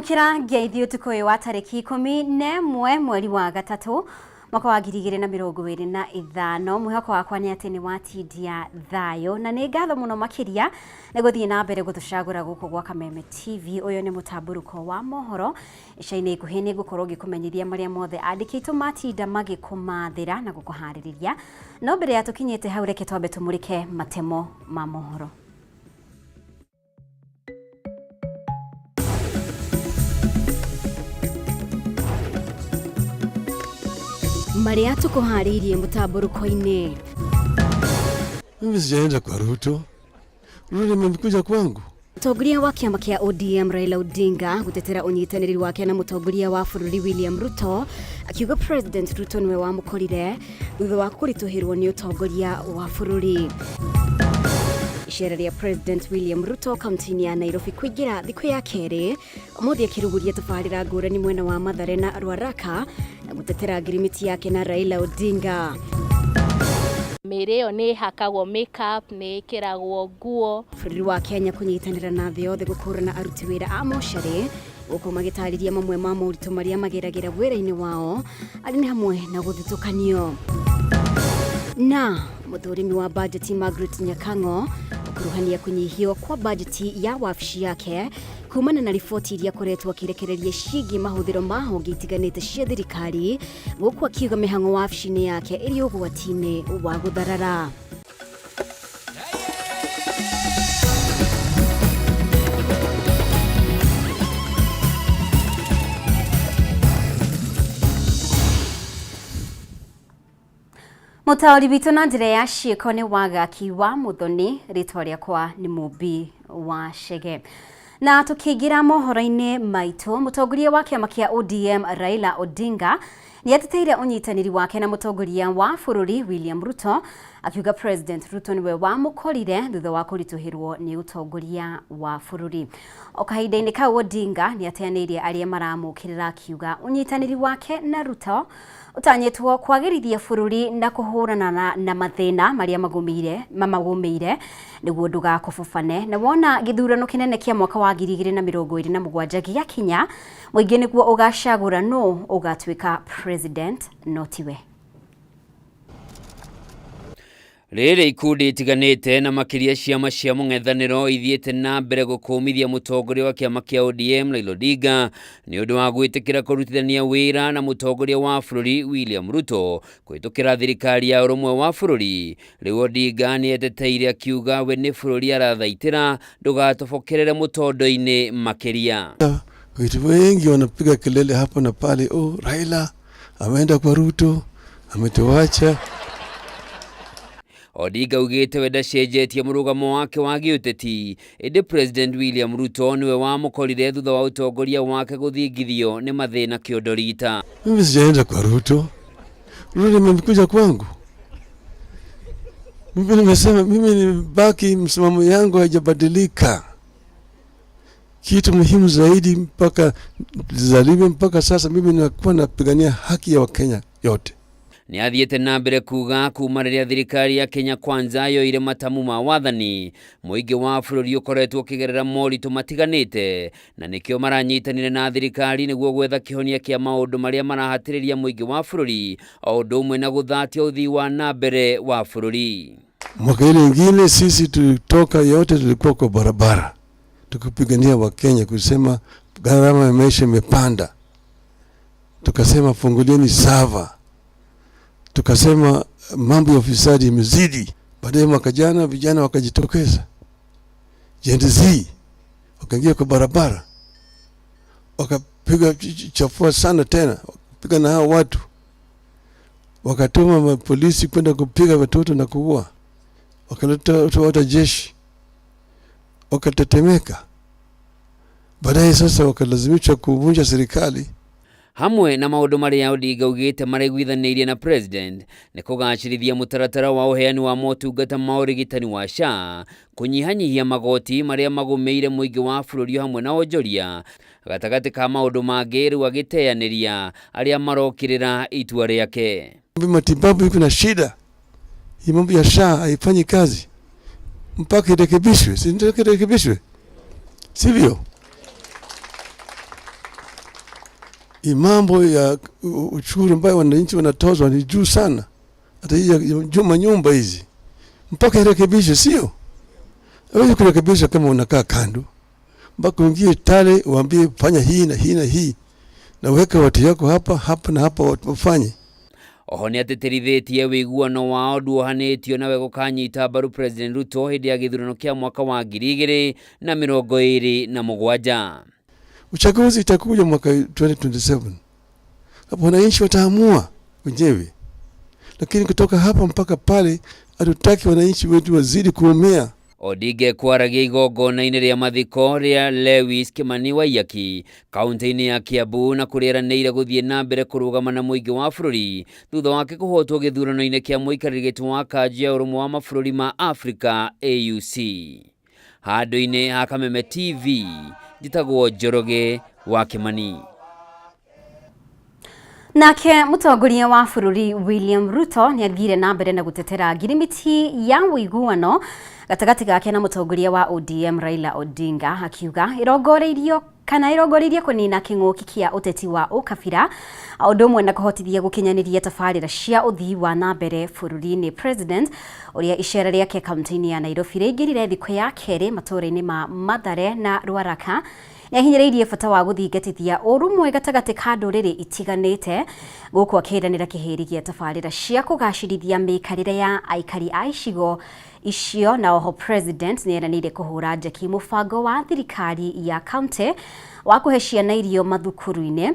Tũramũkĩra ngeithi ũtukũ ũyũ wa tarĩki 11 mweri wa gatatũ mwaka wa 2025. Mwĩhoko wakwa nĩ atĩ nĩ watindia thayũ na nĩ ngatho mũno makĩria nĩ gũthiĩ na mbere gũtũcagũra gũkũ gwa Kameme TV. Ũyũ nĩ mũtambũrũko wa mohoro. Ica-inĩ ikuhĩ nĩ ngũkorwo ngĩkũmenyithia marĩa mothe andĩki aitũ matinda magĩkũmathĩra na gũkũharĩrĩria. No mbere ya tũkinyĩte hau, reke twambe tũmũrĩke matemo ma mohoro. Marĩa tũkũharĩirie mũtambũrũko-inĩ. Mimi sijaenda kwa Ruto. Ruto nimekuja kwangu. Mũtongoria wa kĩama kĩa ODM Raila Odinga gũtetera ũnyitanĩri wake na mũtongoria wa bũrũri William Ruto, akiuga President Ruto nĩwe wamũkorire thutha wa kũritũhĩrwo nĩ ũtongoria wa bũrũri. Icera rĩa President William Ruto kaunti-inĩ ya Nairobi kũingĩra thikũ ya kerĩ ũmũthĩ, akĩrugũria tabarĩra ngũrani mwena wa Mathare na Ruaraka na gũtetera ngirimiti yake na Raila Odinga. Mĩĩrĩ ĩyo nĩ ĩhakagwo makeup, nĩ ĩkĩragwo nguo. Bũrũri wa Kenya kũnyitanĩra na thĩ yothe gũkũrana aruti wĩra a mocarĩ gũkũ magĩtarĩria mamwe ma moritũ marĩa mageragĩra wĩra-inĩ wao arĩ nĩ hamwe na gũthutũkanio. Na mũthũrimi wa bajeti Margaret Nyakang'o gũkuruhania kũnyihio kwa bajeti ya wabici yake kumana na riboti iria akoretwo akĩrekereria ciĩgiĩ mahũthĩro ma honge itiganĩte cia thirikari, gũkũ akiuga mĩhang'o wabici-inĩ yake ĩrĩ ũgwati-inĩ wa gũtharara. Mũtaũri witũ na njĩra ya ciĩko nĩ Wagaki wa Mũthoni, rĩtwa rĩakwa nĩ Mũmbi wa Chege. Na tũkĩingĩra mohoro-inĩ maitũ, mũtongoria wa kĩama kĩa ODM Raila Odinga nĩ ateteire ũnyitanĩri wake na mũtongoria wa bũrũri William Ruto, akiuga President Ruto nĩwe wamũkorire thutha wa kũritũhĩrwo nĩ ũtongoria wa bũrũri. O kahinda-inĩ kau, Odinga nĩ ateanĩirie arĩa maramũkĩrĩra, akiuga ũnyitanĩri wake na Ruto ũtanyĩtwo kwagĩrithia bũrũri na kũhũrana na mathĩna marĩa magũmĩire mamagũmĩire nĩguo ndũgakobobane. Na wona gĩthurano kĩnene kĩa mwaka wa 2027 gĩakinya, mũingĩ nĩguo ũgacagũra nũ ũgatuĩka president no tiwe. Rĩrĩ ikundi itiganĩte na makĩria ciama cia mũng'ethanĩro ithiĩte na mbere gũkũmithia mũtongoria wa kĩama kĩa ODM Raila Odinga nĩ ũndũ wa gwĩtĩkĩra kũrutithania wĩra na mũtongoria wa bũrũri William Ruto kũhĩtũkĩra thirikari ya ũrũmwe wa bũrũri. Rĩu Odinga nĩ eteteire akiuga we nĩ bũrũri arathaitĩra ndũgatobokerere mũtondo-inĩ makĩria. Watu wengi wanapiga kelele hapa na pale, oh, Raila ameenda kwa Ruto, ametuacha. Odinga augĩte we ndacenjetie mũrũgamo wake wa gĩũteti, ĩndĩ President William Ruto nĩwe wamũkorire thutha wa ũtongoria wake gũthingithio nĩ mathĩna kĩondo rita. Mimi sijaenda kwa Ruto. Ruto nimekuja kwangu. Mimi nimesema mimi nibaki, msimamo yangu haijabadilika. Kitu muhimu zaidi mpaka zaliwe mpaka sasa, mimi nakuwa napigania haki ya Wakenya yote. Nĩ athiĩte na mbere kuga kuma rĩrĩa thirikari ya Kenya Kwanza yoire matamu ma wathani, mũingĩ wa bũrũri ũkoretwo ũkĩgerera moritũ matiganĩte, na nĩkĩo maranyitanĩra na thirikari nĩguo gwetha kĩhonia kĩa maũndũ marĩa marahatĩrĩria mũingĩ wa bũrũri, o ũndũ ũmwe na gũthatia ũthii wa na mbere wa bũrũri. Mwaka ile ingine sisi tulitoka yote, tulikuwa kwa barabara tukipigania Wakenya kusema gharama ya maisha imepanda, tukasema fungulieni sava, tukasema mambo ya ufisadi imezidi. Baadaye mwaka jana vijana wakajitokeza, Gen Z wakaingia kwa barabara, wakapiga chafua sana tena, wakapiga na hao watu, wakatuma mapolisi kwenda kupiga watoto na kuua, wakaleta watu jeshi, wakatetemeka. Baadaye sasa wakalazimishwa kuvunja serikali. Hamwe na maũndũ marĩa Odinga augĩte maraiguithanĩirie na president nĩ kũgacĩrithia mũtaratara wa ũheani wa motungata ma ũrigitani wa SHA, kũnyihanyihia magoti marĩa magũmĩire mũingĩ wa bũrũri hamwe na onjoria, gatagatĩ ka maũndũ mangĩ. Rĩu agĩteanĩria arĩa marokĩrĩra itua rĩake. Matibabu iko na shida, hii mambo ya SHA haifanyi kazi mpaka irekebishwe, si ndio? Irekebishwe, sivyo? Hii mambo ya ushuru ambayo wananchi wanatozwa ni juu sana, hata hii ya juma nyumba hizi mpaka irekebishwe, sio hawezi kurekebisha kama unakaa kando, mpaka uingie tale uambie fanya hii na hii na hii, na uweke watu yako hapa hapa na hapa watu wafanye. Oho nĩ atĩtĩrithĩtie wĩiguano wao nduohanĩtio nawe gũkanyita mbaru President Ruto hĩndĩ ya gĩthurano kĩa mwaka wa 2027. Uchaguzi itakuja mwaka 2027, hapo wananchi wataamua wenyewe, lakini kutoka hapa mpaka pale hatutaki wananchi wetu wazidi kuumia. Odinga kwaragia igongona-inĩ rĩa mathiko rĩa Lewis Kimani Waiyaki kaunti-inĩ ya Kiambu na kũrĩa eranĩire gũthiĩ na mbere kũrũgama na mũingĩ wa bũrũri thutha wake kũhotwo gĩthurano-inĩ kĩa mũikarĩri gĩtĩ wa kanjũ ya ũrũmwe wa mabũrũri ma Afrika AUC. Handũ-inĩ ha Kameme TV njĩtagwo Njoroge wa Kimani. Nake mũtongoria wa bũrũri William Ruto nĩ athire na mbere na gũtetera ngirimiti ya ũiguano gatagatĩ gake na mũtongoria wa ODM Raila Odinga, akiuga ĩrongoreirio kana ĩrongoreirie kũnina kĩng'ũki kĩa ũteti wa ũkabira o ũndũ ũmwe na kũhotithia gũkinyanĩria tabarĩra cia ũthii wa na mbere bũrũri-inĩ. President ũrĩa icera rĩake kaunti-inĩ ya Nairobi rĩingĩrire thikũ ya kerĩ matũũra-inĩ ma Mathare na Ruaraka nĩahinyĩrĩirie bata wa gũthingatithia ũrũmwe gatagatĩ ka ndũrĩrĩ itiganĩte gũkũ akĩranĩra kĩhĩri gĩa tabarĩra cia kũgacĩrithia mĩikarĩre ya aikari a icigo icio. Na oho President nĩeranĩire kũhũra njeki mũbango wa thirikari ya kaunti wa kũhe ciana irio mathukuru-inĩ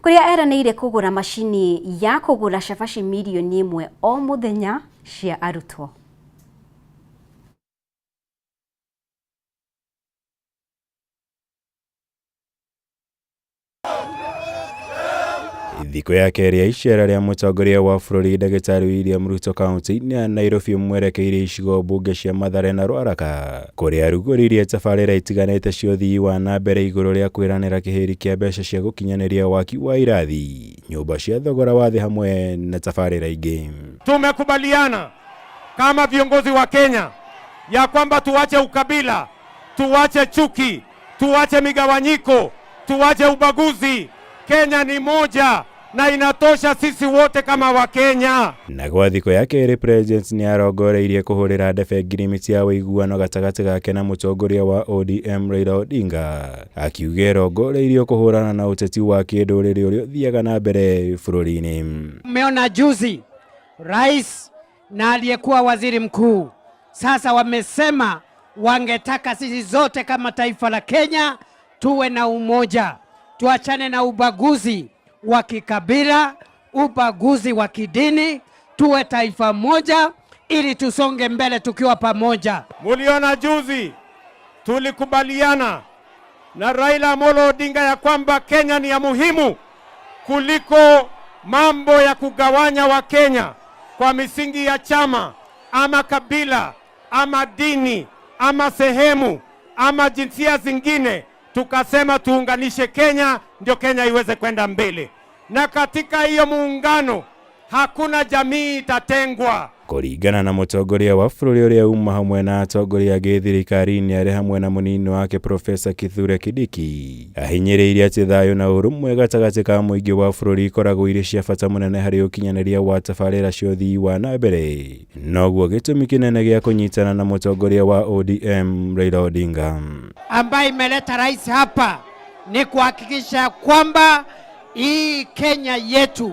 kũrĩa eranĩire kũgũra macini ya kũgũra cabaci 1 mirioni o mũthenya cia arutwo. Thikũ ya kerĩ ya icera rĩa mũtongoria wa bũrũri ndagĩtarĩ William Ruto kaunti-inĩ ya Nairobi mwerekeire icigo mbunge cia Mathare na Ruaraka kũrĩa arugũririe tabarĩra itiganĩte cia ũthii wa na mbere igũrũ rĩa kwĩranĩra kĩhĩri kĩa mbeca cia gũkinyanĩria waki wa irathi, nyũmba cia thogora wa thĩ hamwe na tabarĩra ingĩ. Tumekubaliana kama viongozi wa Kenya ya kwamba tuache ukabila, tuache chuki, tuache migawanyiko, tuache ubaguzi. Kenya ni moja na inatosha sisi wote kama Wakenya. Na gwa thikũ ya kerĩ President nĩ arongoreirie kũhũrĩra ndebe ngirimiti ya ũiguano gatagatĩ gake na mũtongoria wa ODM Raila Odinga, akiuga ĩrongoreirio kũhũrana na ũteti wa kĩndũrĩrĩ ũrĩa ũthiaga na mbere bũrũri-inĩ. Mmeona juzi rais na aliyekuwa waziri mkuu sasa wamesema wangetaka sisi zote kama taifa la Kenya tuwe na umoja, tuachane na ubaguzi wa kikabila, ubaguzi wa kidini, tuwe taifa moja ili tusonge mbele tukiwa pamoja. Muliona juzi tulikubaliana na Raila Amolo Odinga ya kwamba Kenya ni ya muhimu kuliko mambo ya kugawanya Wakenya kwa misingi ya chama ama kabila ama dini ama sehemu ama jinsia zingine. Tukasema tuunganishe Kenya ndio Kenya iweze kwenda mbele, na katika hiyo muungano hakuna jamii itatengwa. Kũringana na mũtongoria wa bũrũri ũrĩa uma hamwe na atongoria angĩ thirikari-inĩ arĩ hamwe na mũnini wake Profesa Kithure Kindiki, ahinyĩrĩirie atĩ thayũ na ũrũmwe gatagatĩ ka mũingĩ wa bũrũri ikoragwo irĩ cia bata mũnene harĩ ũkinyanĩria wa tabarĩra cia ũthii wa na mbere, noguo gĩtũmi kĩnene gĩa kũnyitana na mũtongoria wa ODM Raila Odinga. Ambaye imeleta rais hapa ni kuhakikisha kwamba hii Kenya yetu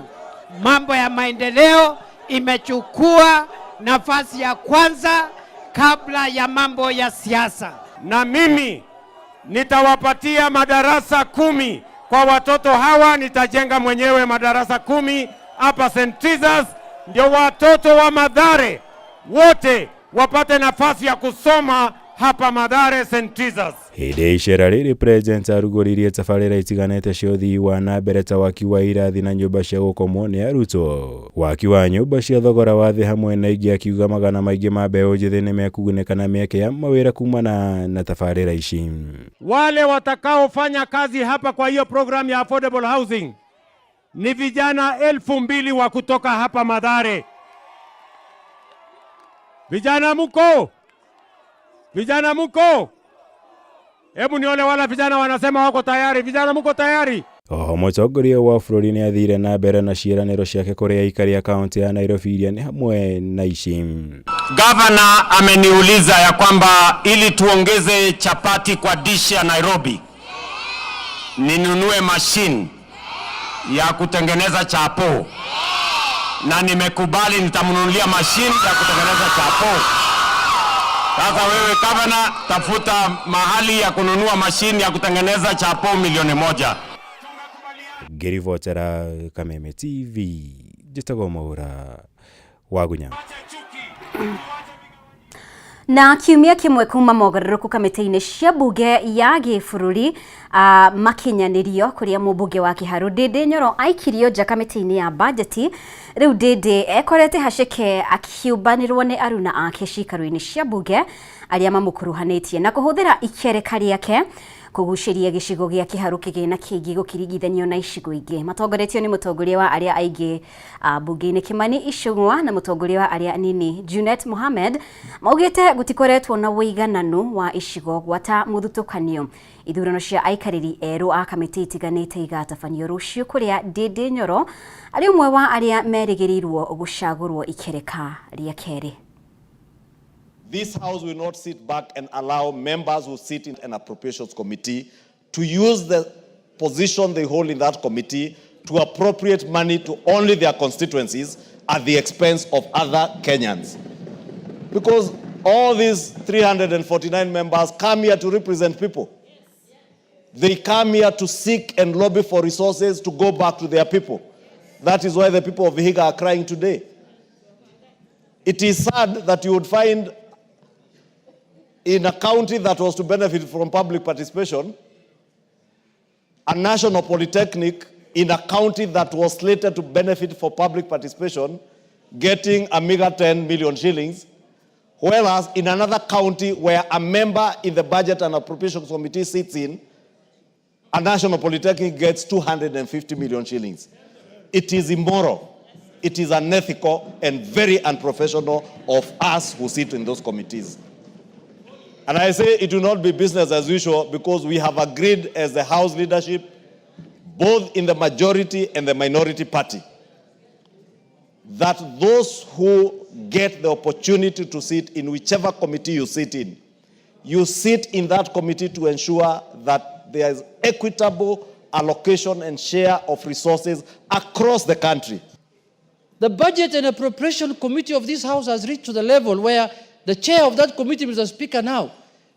mambo ya maendeleo imechukua nafasi ya kwanza kabla ya mambo ya siasa. Na mimi nitawapatia madarasa 10 kwa watoto hawa. Nitajenga mwenyewe madarasa 10 hapa St. Teresa's, ndio watoto wa Mathare wote wapate nafasi ya kusoma hapa Mathare St. Teresa's. Hĩndĩ ya icera rĩrĩ President arugũririe tabarĩra itiganĩte cia ũthii wa na mbere ta waki wa irathi na nyũmba cia gũkomwo nĩ arutwo, waki wa nyũmba cia thogora wa thĩ hamwe na ingĩ, akiuga magana maingĩ ma mbeũ njĩthĩ nĩmekũgunĩka na mĩeke ya mawĩra kumana na tabarĩra ici. Wale watakaofanya kazi hapa kwa hiyo program ya affordable housing ni vijana 2000 wa kutoka hapa Mathare. Vijana muko? Vijana muko? Hebu nione wala vijana wanasema wako tayari. Vijana muko tayari? Oho mũtongoria wa bũrũri nĩ athire na mbere na ciĩranĩro ciake kũrĩ aikari a kaunti ya Nairobi iria nĩ hamwe na ici. Gavana ameniuliza ya kwamba ili tuongeze chapati kwa dishi ya Nairobi, ninunue mashine ya kutengeneza chapo, na nimekubali nitamnunulia mashine ya kutengeneza chapo. Sasa wewe gavana, tafuta mahali ya kununua mashine ya kutengeneza chapo 1,000,000. Ngĩribotera Kameme TV njĩtagwo Mwaura Wagunya. Na kiumia kĩmwe kuma mogarũrũku kamĩtĩ-inĩ cia bunge ya gĩbũrũri makinyanĩrio kũrĩa mũmbunge wa Kĩharũ Ndĩndĩ Nyoro aikirio nja kamĩtĩ-inĩ ya bajeti. Rĩu Ndĩndĩ ekorete haceke akiumbanĩrwo nĩ aruna ake cikaro-inĩ cia bunge arĩa mamũkuruhanĩtie na kũhũthĩra ikereka rĩake kũgucĩria gĩcigo gĩa Kĩharũ kĩgĩna kĩingĩ gũkĩringithanio na icigo ingĩ. Matongoretio nĩ mũtongoria wa arĩa aingĩ bunge-inĩ Kimani Ichung'wa na mũtongoria wa arĩa anini Junet Mohamed maugĩte gũtikoretwo na ũigananu wa icigo gwata mũthutũkanio. Ithurano cia aikarĩri erũ a kamĩtĩ itiganĩte igatabanio rũciũ kũrĩa Ndĩndĩ Nyoro arĩ ũmwe wa arĩa merĩgĩrĩirwo gũcagũrwo ikereka rĩa kerĩ. This House will not sit back and allow members who sit in an appropriations committee to use the position they hold in that committee to appropriate money to only their constituencies at the expense of other Kenyans. Because all these 349 members come here to represent people. They come here to seek and lobby for resources to go back to their people. That is why the people of Vihiga are crying today. It is sad that you would find in a county that was to benefit from public participation, a national polytechnic in a county that was slated to benefit for public participation, getting a meager 10 million shillings, whereas in another county where a member in the Budget and Appropriations Committee sits in, a national polytechnic gets 250 million shillings. It is immoral, it is unethical, and very unprofessional of us who sit in those committees. And I say it will not be business as usual because we have agreed as the House leadership, both in the majority and the minority party, that those who get the opportunity to sit in whichever committee you sit in, you sit in that committee to ensure that there is equitable allocation and share of resources across the country. The Budget and Appropriation Committee of this House has reached to the level where the chair of that committee, Mr. Speaker, now,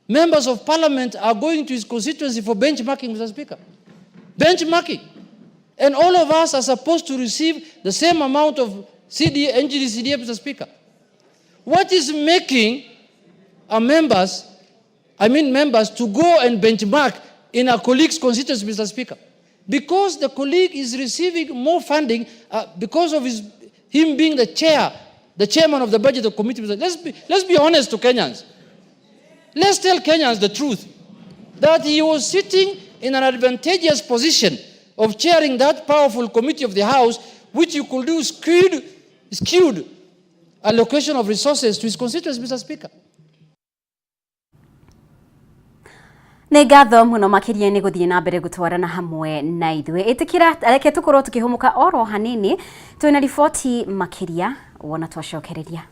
members of parliament are going to his constituency for benchmarking, Mr. Speaker. Benchmarking. And all of us are supposed to receive the same amount of CD, NGD, CDF, Mr. Speaker. What is making our members, I mean members, to go and benchmark in our colleague's constituency, Mr. Speaker? Because the colleague is receiving more funding because of him being the chair, the chairman of the budget committee. Let's be honest to Kenyans. Let's tell Kenyans the truth, that he was sitting in an advantageous position of chairing that powerful committee of the House, which you could do skewed allocation of resources to his constituents, Mr. Speaker. Nĩ ngatho mũno makĩria nĩ gũthiĩ na mbere gũtwarana hamwe na ithuĩ. Ĩtĩkĩra reke tũkorwo tũkĩhũmũka oro hanini, twĩna riboti makĩria wona twacokereria.